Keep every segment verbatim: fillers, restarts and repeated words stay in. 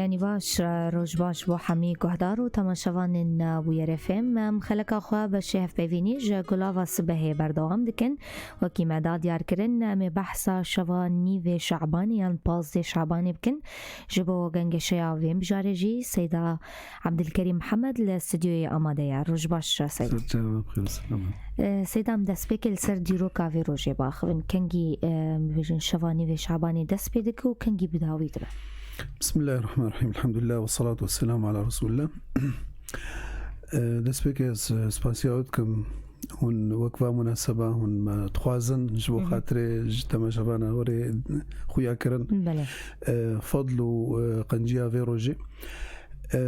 Yanî baş, roj baş bo hemî guhdar û temaşevanên Bûyer F M. Em xeleka xwe beşê hevpeyvînî ji Gulava Sibehê berdewam dikin. Wekî me da diyar kirin, em ê behsa şeva nîvê Şabanê yan pazdê Şabanê bikin. Ji bo gengeşeya vê mijarê jî Seyda Ebdilkerîm Mihemed li stûdyoyê amade ye. Roj baş, Seyda. Serçava bixêr, selamet. Ee, Seyda, em destpêkê li ser dîroka vê rojê biaxivin. Kengî, e, em bibêjin şeva nîvê Şabanê dest pê dike û kengî bi dawî dibe? Bismillahirrahmanirrahîm. Elhamdülillah ve salatu ve selamu ala Resulillah. Ee, destpêkê ez, e, spasiya we dikim. Hûn wek va munaseba hûn me dixwazin ji bo Hı hı. xatirê ji temaşevana we rê xuya kirin. Belê. E, fadl û, e, qenciya vê rojê. E,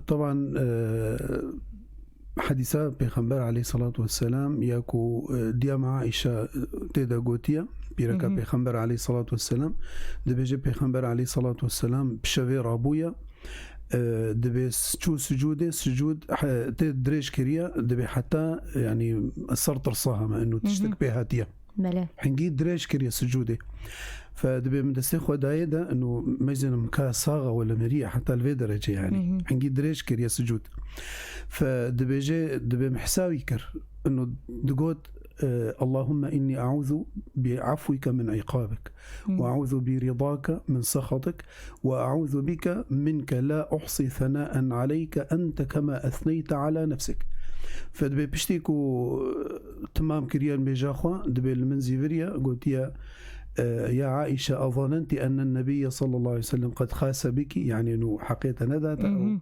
teban, e, hedîsa Pêxember aleyhissalatu vesselam ya ku, e, diyam Aîşa, e, tê de gotiye, pîreka Hı hı. Pêxember aleyhissalatu vesselam, dibêje Pêxember aleyhissalatu vesselam bi şevê rabûye, e, dibê s-, çû sicûdê, sicûd he-, tê dirêj kiriye, dibê heta, yanî, ser tirsa heme, inu Hı hı. tiştek pê hatiye. Belê. Hingî dirêj kiriye sicûdê. Fe dibê min destê xwe dayê de, inu meyzên min ka saxa wele miriye, heta li vê derece, yanî. Hı hı. Hingî dirêj kiriye sicûd. Fe dibêje, dibê min hesawî kir. Inu digot, e, Allahümme inni e'ûzu bi afwike min iqabik. Hı. Ve e'ûzu bi ridake min sexatik. Ve e'ûzu bike minke la uhsî senaen aleyke ente kema esneyte ala nefsik. Fe dibê piştî ku timam kiriye nibêja xwe, dibê li min zîviriye, gotiye, e, ya Aîşe, ezanentî ennen nebiyye sallallahu aleyhi ve sellem qed xase bikî, yanî nû heqê te nedate Hı hı. ew.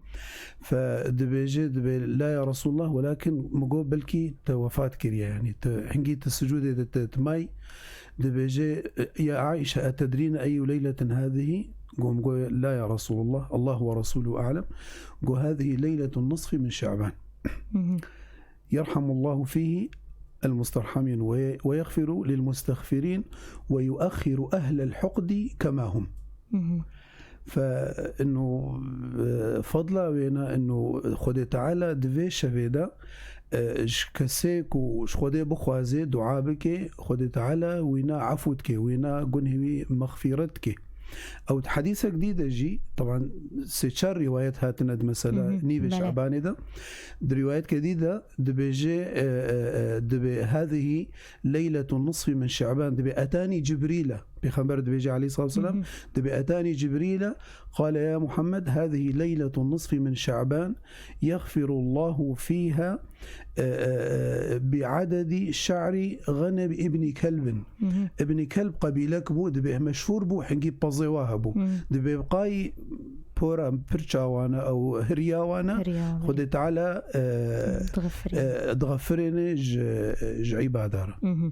Fe dibêje, dibê la ya Resulullah, welakin min got belkî te wefat kiriye, yanî te hingî te sicûdê de te, te may, dibêje, ya Aîşe, etedrîne eyyu leyletin hâzihî? Got, min got, la ya Resulullah, Allah ve Resulü a'lem. Got, hâzihî leyletun nisfi min Şaban. Hı hı. Yerhamullahu fîhî el-mustarhamîn ve, ve yexfiru lil-mustexfirîn ve yuexxiru ehlel-huqdi kema hum. Hı hı. Fe inu, e, fadla wêne inu Xwedê Teala di vê şevê de, e, ji kesê ku ji Xwedê bixwaze, dua bike, Xwedê Teala wîna efû dike, wîna gunhê wî mexfîret dike. Ew di hedîsek dî de jî, teban sê çar rîwayet hatine di mesela Hı hı, nîvê belê. Şabanê de. Di rîwayetke dî de dibêje, e, e, e, dibê, "Hâzihî leyletun nisfî min Şaban", dibê, "Etani Cibrîle." Pêxember dibêje aleyhissalatu vesselam, Hı hı. dibê, "Etani Cibrîle, qale ya Muhammed, hâzihî leyletun nisfî min Şaban, yexfirullahu fîha, e, e, e, bi adedi şa'ri ghaneb ibni kelbin." Hı hı. Ibni Kelb qebîlek bû, dibê meşhûr bû, hingî pezê wa hebû. Hı. Dibê qay pora pir çawane ew hiriya wane, Hiriya wane. Xwedê Teala, e, Dixifirîne. e, dixifirêne ji, ji îbada re. Hı hı.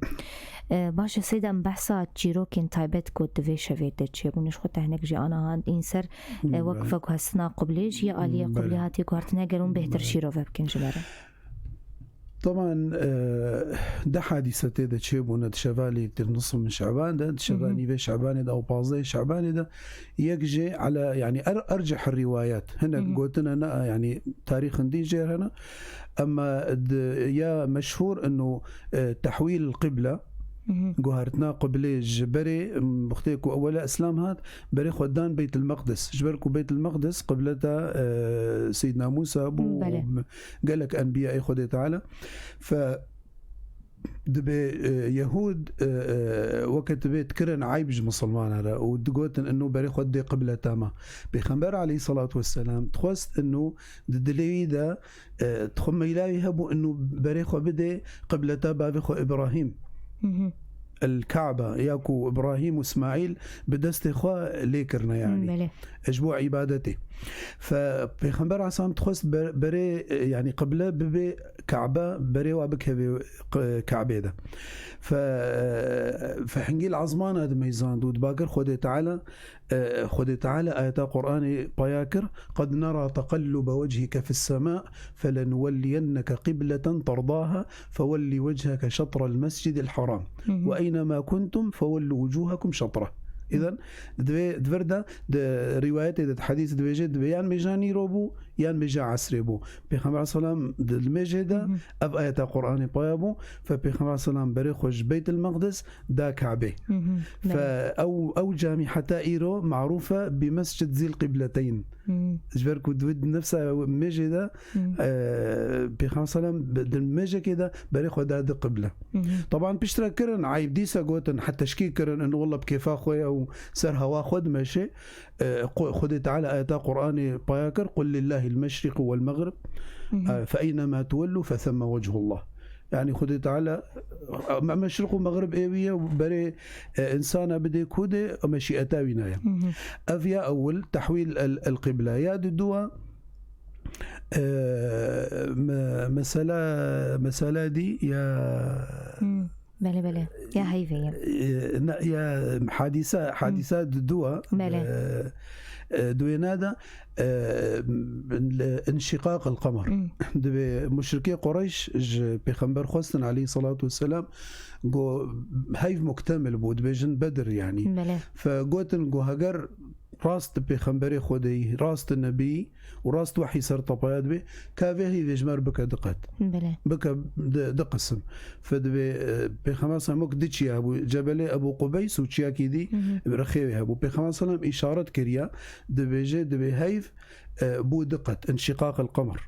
E, baş e, Seyda, em behsa çîrokên taybet ku di vê şevê de çêbûne, ji xwe te hinek jî ana hand în ser, e, wek Belê. veguhestina qiblê jî, aliyê qiblê Belê. hatiye guhartine, ger hûn bêhtir Belê. şîrove bikin ji me re. Teban, e, du hadîse tê de çêbûne di şevalî di nisf min Şeban de, di şeva Hı hı. nîvê Şebanê de û pazdehê Şebanê de. Yek jê ala, yanî er-, erceh rîwayet. Hinek Hı hı. gotine ne, yanî tarîxin dî jêr hene. Ema di, ya meşhûr inu, e, tehwîl qible, Hı hı. guhartina qiblê ji berê, m, wextê ku ewela Îslam hat, berê xwe dan Beytul Meqdis. Ji ber ku Beytul Meqdis qibleta, e, Seyyidina Musa bû, Belê. gelek enbiyayê Xwedê Teala. Fe dibê, e, Yehûd, e, e, weke dibê dikirin eyb ji misilmana re û digotin inu berê xwe didê qibleta me. Pêxember aleyhissalatu vesselam dixwest inu di dilê wî de, e, dixwe meyla wî hebû inu berê xwe bidê qibleta bavê xwe Îbrahîm. Hı hı. El-Ka'be, ya ku Îbrahîm û Îsmaîl bi destê xwe lê kirine, yanî. Belê. Ji bo îbadetê. Fe Pêxember aleyhisselam dixwest ber-, berê, e, yanî qible bibe Kabe berê wa bikeve, e, Kabê de. Fe, fe hingî li ezmana dimeyzand û dibakir Xwedê Teala, e, Xwedê Teala ayeta Qur'anê paya kir, "Qed nera teqellube wechike fis sema, felenuwelliyenneke qibleten terdaha, fewelli wecheke şetrel mescidil haram. Ve eynema kuntum, fewellu wucuhekum şetreh." Îden, di vê, di vir de, di rîwayetê de, di hedîs dibêje, dibê yan mêja nîro bû, yan mêja esrê bû. Pêxember selam di, li mêjê de ev ayeta Qur'anê paya bû. Fe Pêxember selam berê xwe ji Beytil Meqdis da Kabê. Fe ew, ew camî heta îro marûf e bi Mescid Zîl Qibleteyn. Ji ber ku di, di nefsa mêjê de, e, Pêxember selam bi, di mêjekê de berê xwe da di qible. Taban piştre kirin eyb, dîsa gotin, heta şkî kirin, in walla bi kêfa xwe ye û ser hewa xwe dimeşe. E, Xwe-, Xwedê Teala ayeta Qur'anê paya kir, "Qul lillahil meşriqu wel megrib, e, fe eynema tuwellu fe themme wechullah." Yani Xwedê Teala, e, me-, meşriq û megrib ê wî ye, berê, e, insana bidê ku dê, meşîeta wî naye. Ev ya ewil, tehwîl el, el qibla. Ya dudua, e, me-, mesela, mesela dî ya Belê, belê. Ya heyvê ye. E, ne, ya hadîsa, hadîsa di dua, Belê. e, e, di wêna de, e, li inşiqaq el qemer. Dibê muşrikê Qureyş ji Pêxember xwestin aleyhissalatu vesselam, go heyv muktemil bû, dibêjin Bedir yani. Belê. Fe gotin go heger rast pêxemberê Xwedê yî, rast nebî û rast wehî ser te paya dibe, ka vê hîvê ji me re bike diqet. Belê. Bike di, di qisim. Fe dibê, e, Pêxember Semok diçiya hebû, Cebelê Ebû Qubeys û çiyakî dî rixê wê hebû. Pêxember Selam îşaret kiriya, dibêje, dibê heyv, e, bû diqet, inşiqaq el qemer.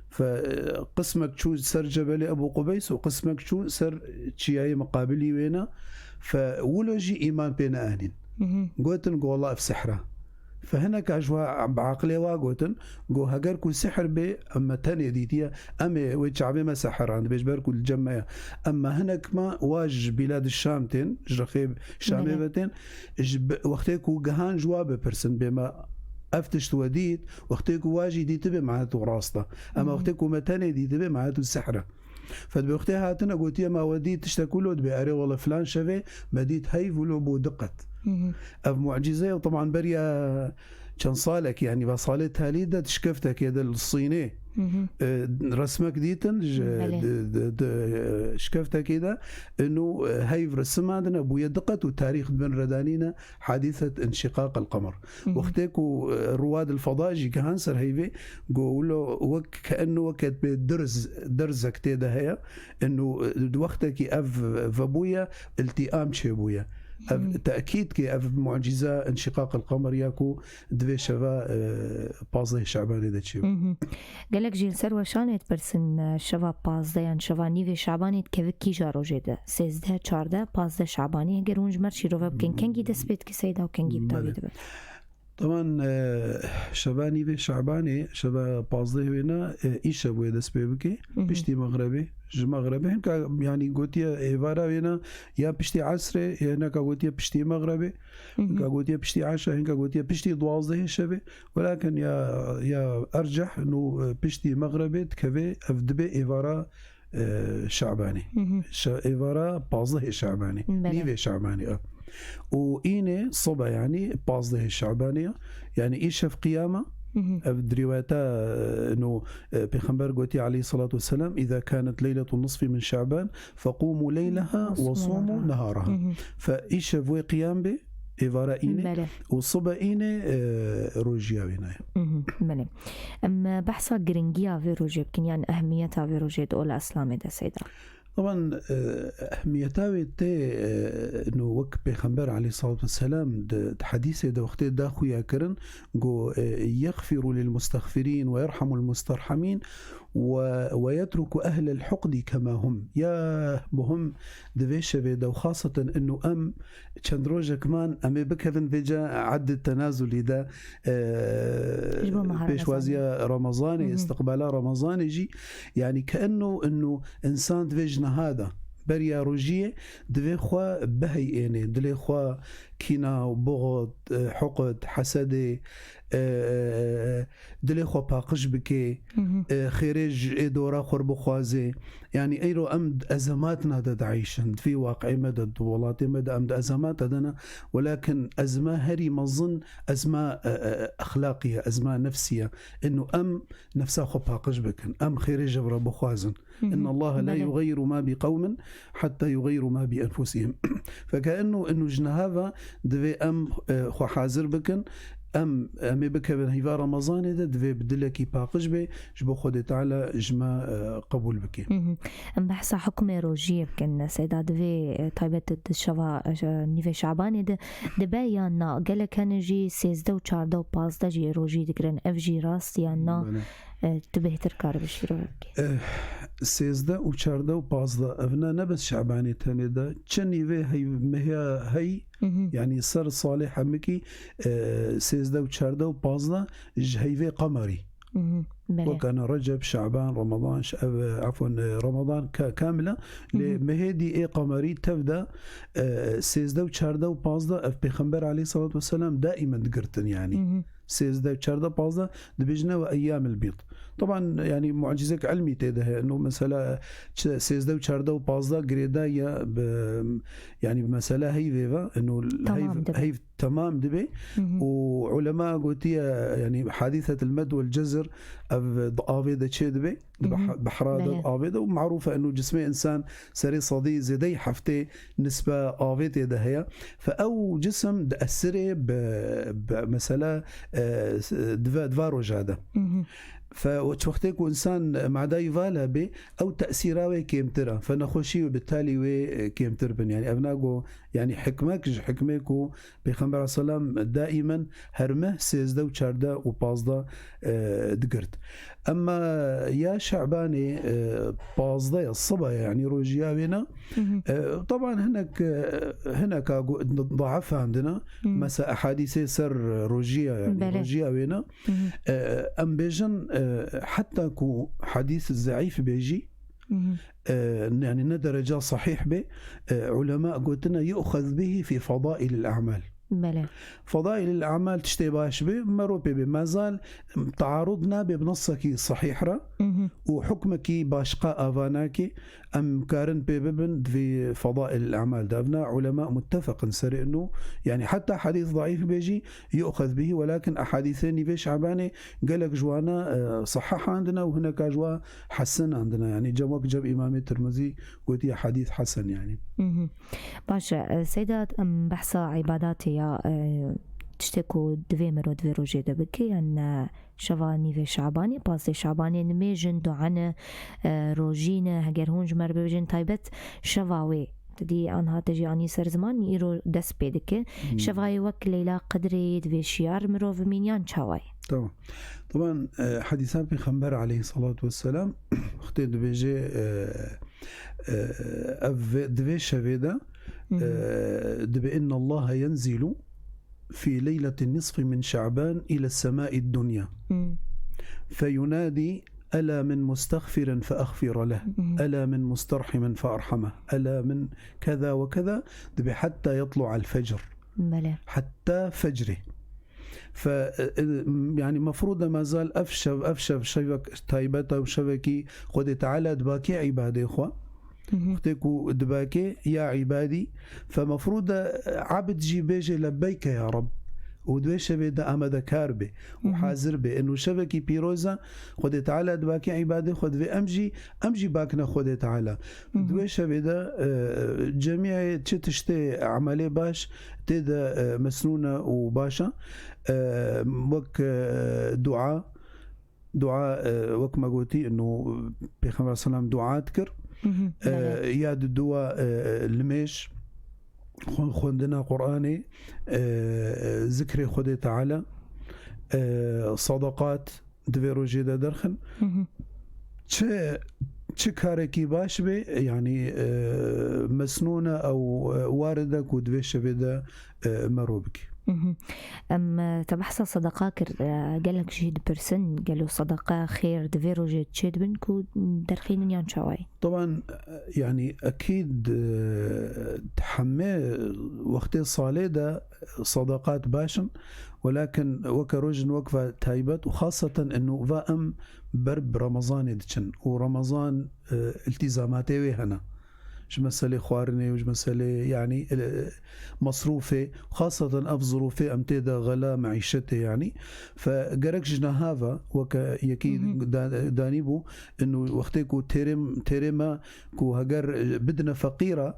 Fe, e, qismek çû ser Cebelê Ebû Qubeys û qismek çû ser çiyayê miqabilî wêna. Fe, wilo jî îman pê neanîn. Gotin, go, "Wela ev sihr e." Fe, hineka ji wa bi aqilê wa gotin, go, "Heger ku sihr bê, em me tenê dîtiye, em ê wê çavê me sehiran dibê, ji ber ku li cem me ye." Em me hinek me wa ji Bîlad Şam tên, ji rixê Şamê Belê. ve tên, ji bi-, wextê ku gihan ji wa bipirsin, bê me ev tişt we dît, wextê ku wa jî dîtibê, mehet û rast e. Em Hı hı. wextê ku me tenê dîtibê, mehet û sihr e. Fe dibê wextê hatine gotiye, "Ma we dît tiştek wilo?" Dibê, "Erê wele filan şevê me dît heyv wilo bû diqet." Hı hı. Ev mucîze ye, teban beriya çend salek, yani va salê talî de di şkeftekê de li Sînê, Hı hı. e, resmek dîtin ji Belê. di, di, di, e, şkeftekê de, inu, e, heyv resim adine bûye diqet û tarîx di bin redanîne hadîset inşiqaq el qemer. Hı hı. Wextê ku, e, ruwad el feda jî gihan ser heyvê, go wilo wek, ke enno weke bê dirz, dirzek tê de heye, inu, e, di wextekî ev vebûye, iltîam çêbûye. Ev Hı. tekîd ke ev mucîza inşiqaq el qemer ya ku di vê şeva, e, pazdeh Şabanê de çêbû. Hı hı. Gelek jî li ser weşanê dipirsin, e, şeva pazdeh yan şeva nîvê Şabanê dikeve kîja rojê de? Sêzdeh, çardeh, pazdeh Şabanê. Heger hûn ji me re şîrove bikin, kengî dest pê dike Seyda û kengî bi dawî Belê. dibe? Teban, e, şeva nîvê Şabanê, şeva pazdeh wêna, e, îşev wê dest pê bike. Hı hı. Piştî mexrebê, ji mexrebê. Hinka, yani gotiye êvara wêna ya piştî esrê, ya hinka gotiye piştî mexrebê. Hı hı. Hinka gotiye piştî eşa, hinka gotiye piştî duwazdehê şevê. Welakin ya, ya erceh nû, e, piştî mexrebê dikeve, ev dibe êvara, e, Şabanê. Hı hı. Şe-, êvara pazdehê Şabanê. Belê. Nîvê Şabanê, e. Û înê sibe, yani pazdehê Şabanê ye. Yani îşev qiyama, Hı hı. ev di rîwayeta, e, nû, e, Pêxember gotiye aleyhissalatu vesselam, "Îza kanet leyletu nisfi min Şaban, feqûmû leyleha Ve ve sûmû sûmû neharaha." neharaha. Hı hı. Fe îşev wê qiyam bê, êvara înê, Belê. û sibe înê, e, rojiya wê naye. Hı hı, belê. Em, e, behsa giringiya vê rojê bikin, yan ehmiyeta vê rojê di ola Îslamê de, Seyda? Teban, e, ehmiyeta wê tê, e, no wek Pêxember aleyhissalatu vesselam di, di hedîsê de wextê da xuya kirin, go, e, "Yexfiru lil mustexfirîn ve yerhamul musterhamîn ve, ve yetruku ehlel huqdi kema hum." Ya muhim di vê şevê de û xaseten inu em çend rojek man, em ê bikevin vêca eddê tenazulî de, e, Ji bo meha pêşwaziya Remezanê, Hı hı. istiqbala Remezanê jî, yani ke inu, inu insan divê ji niha de beriya rojiyê divê xwe biheyênê, dilê xwe kîna û buxd, e, huqd, hesedê, e, e, e, dilê xwe paqij bikê, e, xêrê ji ê dora xwe bixwazê. Yanî eyro em di ezematna de dieyşin, di vî waqiê me de, di welatê me de em di ezemata de ne, welakin ezma herî mezin ezma, e, e, exlaqî ye, ezma nefsî ye. Ino em nefsa xwe paqij bikin, em xêrê ji vir re bixwazin. إن الله لا يغير ما بقوم حتى يغيروا ما بأنفسهم. فكأنه إنه ji niha ve divê em, e, xwe hazir bikin. Em, em ê bikevin heyva Remezanê de, divê bi dilekî paqij bê, ji bo Xwedê Teala ji me, e, qebûl bike. Mhm. Em behsa hukmê rojiyê bikin. Seyda divê, e, taybet di şeva, e, nîvê Şabanê de dibe yan na? Gelek hene jî sêzdeh û çardeh û pazdeh jî rojî digirin. Ev jî rast yan na? Belê. E, tu bêhtir karibî şîrove bikî. Eh, sêzdeh û çardeh û pazdeh, evna ne bes Şabanê tenê de, çi nîvê hey, mehiya hey, Mhm. yanî ser salê hemikî, eh, sêzdeh û çardeh û pazdeh ji heyvê qemerî. Mhm, belê. Wek ana Receb, Şaban, Ramadan, ş-, ev, efwan, eh, Ramadan ka-, kamil e. Lê Mhm. mehê dî ê qemerî tev de, eh, sêzdeh û çardeh û pazdeh ev Pêxember aleyhissalatu vesselam daimen digirtin yanî. Mhm. Sêzdeh, çardeh, pazdeh, dibêjine we eyyamil bîd. Teban, yanî mucîzek ilmî tê de heye. Ino mesela çi sêzdeh û çardeh û pazdeh girêdayî ye bi, yanî bi mesela heyvê ve. Ino Tamam heyv, dibe. heyv temam dibe. Hı hı. Û ulema gotiye, yanî hadîsetil med wel cezir, ev di avê de çê dibe. Di Hı hı. beh-, behra de, Belê. avê de û marûf e, ino cismê însan serê sedî zêdeyî heftê nisbe avê tê de heye. Fe ew cisim diesirê bi, bi mesela, e, s-, dive, diva roja de. Mhm. Fe o çi wextê ku însan madayî vala bê, ew tesîra wê kêmtir e. Fe nexweşî wê bi talî wê, e, kêmtir bin. Yanî ev nago, yanî hikmek ji hikmê ku Pêxember aleyhisselam daimen her meh sêzdeh û çardeh û pazdeh, e, digirt. Emma ya Şabanê, e, pazdeh ya siba ye, yanî rojiya wê ne. Mhm. E, teban hinek, e, hineka gu-, daif handina. Mhm. Mesela ehadîsê ser rojiya, yanî Belê. rojiya wê ne. Mhm. E, em bêjin, e, heta ku hadîs zeîf bê jî, Mhm. e, yanî ne dereca sahîh bê, e, ulema gotine yu'xez bihi fî fedaîlil a'mal. Belê. Fedaîlil a'mal tiştê baş bê, mero pê bê. Mezal taarud nabe bi nesekî sahîh re Mhm. û hukmekî başqa ava nake. Em karin pê bibin di vê fedaîlil a'mal de. Evna ulema muttefiq in serê ino. Yanî heta hadîs zeîf bê jî yu'xez bihi, welakin ehadîsê nîvê Şabanê gelek ji wana, e, sahih handine û hineka ji wa hesen handine. Yanî cem wek cem Îmamê Tirmizî gotiye hadîs hesen yanî. Mhm. Baş e, Seyda, em behsa îbadatê ya, e, tiştê ku divê mirov di vê rojê de bike, yan, e, şeva nîvê Şabanê, pazdeh Şabanê nimêjin, dua ne, e, rojî ne, heger hûn ji me re bibêjin taybet şeva wê. Te dî anha te jî anî ser ziman, îro dest pê dike. Hmm. Şevayê wek Leyla Qedrê divê şiyar mirov bimîn yan çawayê? Tamam. Teban, e, hadîsa Pêxember aleyhissalatu vesselam, wextê dibêje, e, e, ev vê, di vê şevê de, Hı hı. e, dibê, "Inna Allaha yenzilu fi leyletin nisfi min Şaban ila semai dunya. Hı. Feyunadi, ela min mustagfirin fe agfira leh. Hı hı. Ela min mustarhimin fe arhameh. Ela min keza ve keza." Dibê, "Hatta yatlu'al fecr." Belê. Hatta fecrê. Fe, e, e, yanî mefrûd e mezal ev şev, ev şev, şevek taybet e û şevekî Xwedê Teala dibakê îbadê xwe. Hı hı. Wextê ku dibakê ya îbadî, fe mefrûd e, e, abid jî bêje, "Lebbeyke ya Reb." Û di wê şevê de amadekar bê û Hı hı. hazir bê. Eno şevekî pîroz e, Xwedê Teala dibakê îbadê xwe divê em jî, em jî bakine Xwedê Teala. Hı hı. Di wê şevê de, e, cemiyê çi tiştê emelê baş tê de, e, mesnûn e û baş e. E, wek, e, dua, dua, e, wek me gotî, ino Pêxember selam dua dikir. Hı hı, E, belê. ya di dua, e, limêj, xwe-, xwendina Qur'anê, e, zikrê Xwedê Teala, e, sadaqat, di vê rojê de derxin. Hı hı. Çi, çi karekî baş be, yanî, e, mesnûn e ew, e, warid e ku di vê şevê de, e, me ro bike. Mhm. Em, e, te behsa sedeqa kir, e, gelek jî dipirsin, gelo sedeqa xêr di vê rojê çê dibin ku derxînin yan çawayî? طبعا، يعني أكيد، e, hemê wextê salê de sadaqat baş in, welakin weke rojin wekve taybet û xaseten inu va em ber bi Remezanê diçin û Remezan, e, iltîzamatê wê hene. Ji meselê xwarinê û ji meselê, yanî, e, mesrûfê, xaseten ev zirûfê em tê de xela meîşetê, yanî. Fe gerek ji niha ve, weke yekî Mhm. da-, danî bû, inu wextê ku têrê, têrê me ku heger bidine feqîra,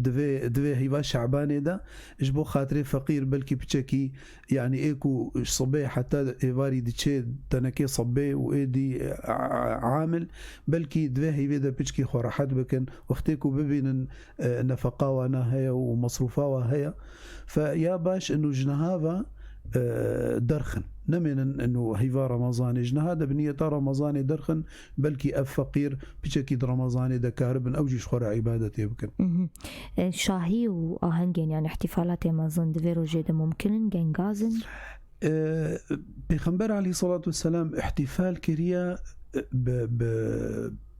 divê, divê heyva Şabanê de, ji bo xatirê feqîr belkî piçekî, yanî ê ku ji sibê heta êvarî diçê tenekê sibê û êdî, e, a-, amil, belkî divê heyvê de piçkî xwe rehet bikin. Wextê ku bibînin, e, nefeqa wana heye û mesrûfa wa heye. Fe ya baş inu ji niha ve, e, derxin. Nemênin inu heyva Remezanê. Ji niha de bi niyeta Remezanê derxin, belkî ev feqîr piçekî di Remezanê de karibin, ew jî ji xwe re îbadetê bikin. Mhm. E, şahî û ahengên, yanî îhtîfalatê mezin di vê rojê de mumkin in, gengaz in? E, Pêxember aleyhissalatu vesselam îhtîfal kiriye, e, bi, bi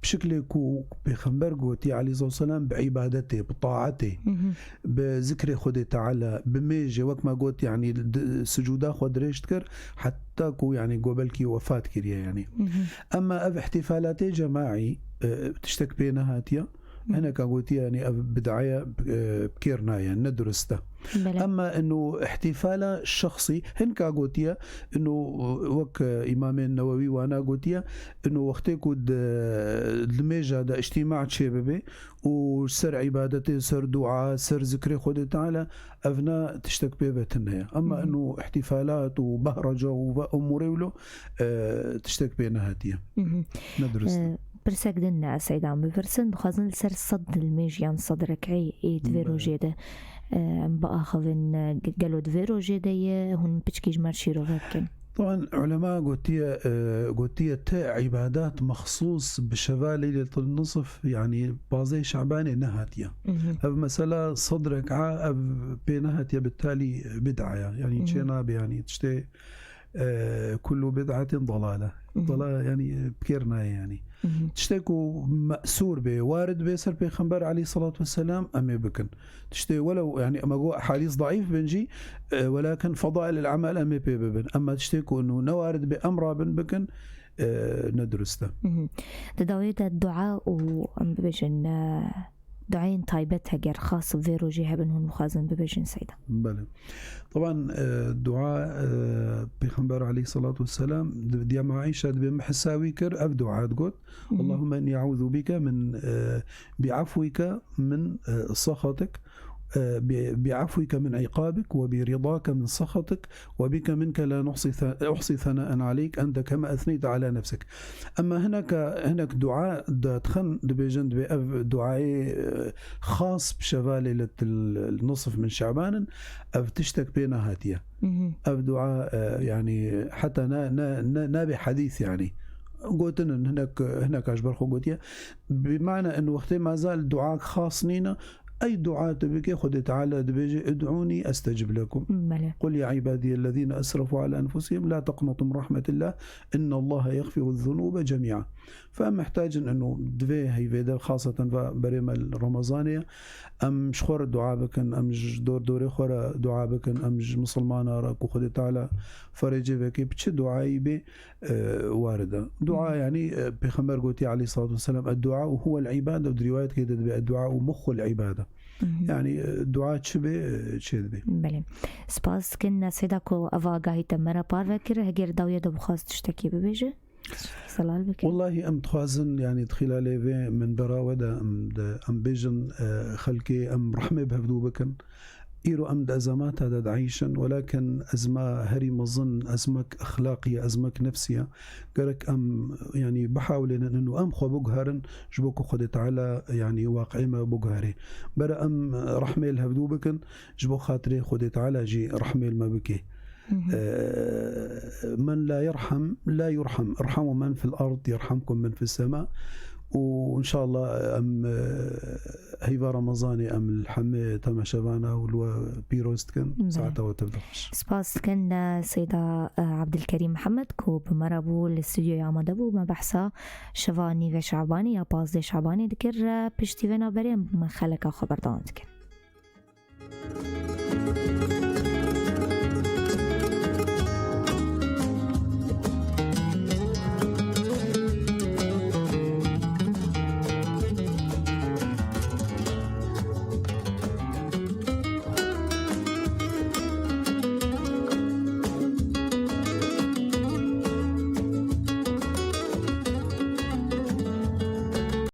şiklê ku Pêxember gotiye aleyhissalatu vesselam bi îbadetê, bi taetê, Mhm. bi zikrê Xwedê Teala, bi mêjê, wek me got, yanî di, sicuda xwe dirêj dikir, heta ku, yanî, go belkî wefat kiriye, yanî. Mhm. Ema ev îhtîfalatê cemaî, e, tiştek pê nehatiye. Hineka gotiye, yanî ev bid'e ye, e, bi kêr naye, ne durist e. Belê. Ema inu îhtîfala şexsî, hinka gotiye, inu, e, wek, e, Îmamê Newewî wana gotiye, inu wextê ku di, di mêja de îctîma çêbibe û ser îbadetê, ser dua, ser zikrê Xwedê Teala, ev ne tiştek pê ve tune ye. Ema Mhm. inu îhtîfalat û behreca û ve umûrê wilo, e, tiştek pê nehatiye. Mhm. Ne durist e. E, pirsek din ne, Seydan, bipirsin, dixwazin li ser sed dilmêj yan sed rek'ê ê di vê Be- rojê de, e, em biaxivin, e, ge-, gelo di vê rojê de ye, hûn piçkî ji me re şîrove bikin? Taban, ulema gotiye, e, gotiye te îbadat mexsûs bi şeva Leyletul Nisf, yanî pazdeh Şabanê nehatiye. Mhm. Ev mesela sed rek'a, ev pê nehatiye, bi talî bid'a ye. Yanî Mhm. çê nabe, yanî tiştê, e, kullu bid'atin dalale. Mhm. Dala-, yanî, e, bi kêr nayê, yanî. Mhm. Tiştê ku me'sûr bê, warid bê ser Pêxember aleyhissalatu vesselam, em ê bikin. Tiştê welew, yanî, ema go ehadîs daîf bin jî, e, welakin fedail el amel em ê pê bibin. Ema tiştê ku inu ne warid bê, em rabin bikin, e, ne durist e. Mhm. Di dawiyê de dua û, em bibêjin, e, duayên taybet heger xas vê rojê hebin, hûn bixwazin bibêjin, Seyda? Belê. Taban, e, dua, e, Pêxember aleyhissalatu vesselam, di-, diyama Aîşe dibê mihisa wî kir, ev dua digot. Mhm. اللهم إني أعوذ بك من، e, بعفوك من، e, سخطك، e, ب-، بعفوك من عقابك وبرضاك من سخطك وبك منك لا نحصي ث-، أحصي ثناء عليك أنت كما أثنيت على نفسك. Ema hineka, hinek dua de dixin, dibêjin, dibê ev duayê, e, xas bi şeva Leyletil Nisf min Şaban in, ev tiştek pê nehatiye. Mhm. Ev dua, e, yanî heta ne, ne, ne, nabe hadîs, yanî. Gotin in, hinek, hineka ji ber xwe gotiye. Bi mana in wextê mazal dua xas nîne, ey dua tu bike, Xwedê Teala dibêje, "ادعوني أستجب لكم." Belê. "قل يا عبادي الذين أسرفوا على أنفسهم لا تقنطوا من رحمة الله إن الله يغفر الذنوب جميعا." Fe em mihtac in inu di vê heyvê de, xaseten ve berê me li Remezanê ye, em ji xwe re dua bikin, em ji dor dorê xwe re dua bikin, em ji misilmana re ku Xwedê Teala ferêcê veke, bi çi duayî bê, e, warid e. Dua, Mhm. yanî, e, Pêxember gotiye aleyhissalatu vesselam, "الدعاء هو العبادة", û di rîwayetke de dibê, "الدعاء مخ العبادة". Mhm. Yanî, e, dua çi bê, e, çê dibê. Belê. Spas dikin, Seyda, ku ev agahî te me re parve kir. Heger dawiyê de bixwaz tiştekî bibêje? Zelal bike. Wellahî em dixwazin, yanî di xîlalê vê minbera we de em de, em bêjin, e, xelkê em rehmê bi hevdû bikin. Îro em di ezemata de dieyşin, welakin ezma herî mezin, ezmek exlaqî ye, ezmek nefsî ye. Gerek em, yanî, bihawlênin û em xwe biguherin, ji bo ku Xwedê Teala, yanî, waqiê me biguherê. Bere em rehmê li hevdû bikin, ji bo xatirê Xwedê Teala jî rehmê li me bike. Mhm. E, "من لا يرحم لا يرحم، ارحموا من في الأرض يرحمكم من في السماء." û inşallah em, e, heyva Remezanê em li hemê temaşevana û li we pîroz dikin. Belê. Saeta we tev de xweş. Spas dikin de Seyda, e, Abdülkerim Mihemed ku bi me re bû, li stûdyoyê amade bû, me behsa şeva nîvê Şabanê ya pazdeh Şabanê dikir. E, piştî vê navberê em xeleka xwe berdewam dikin.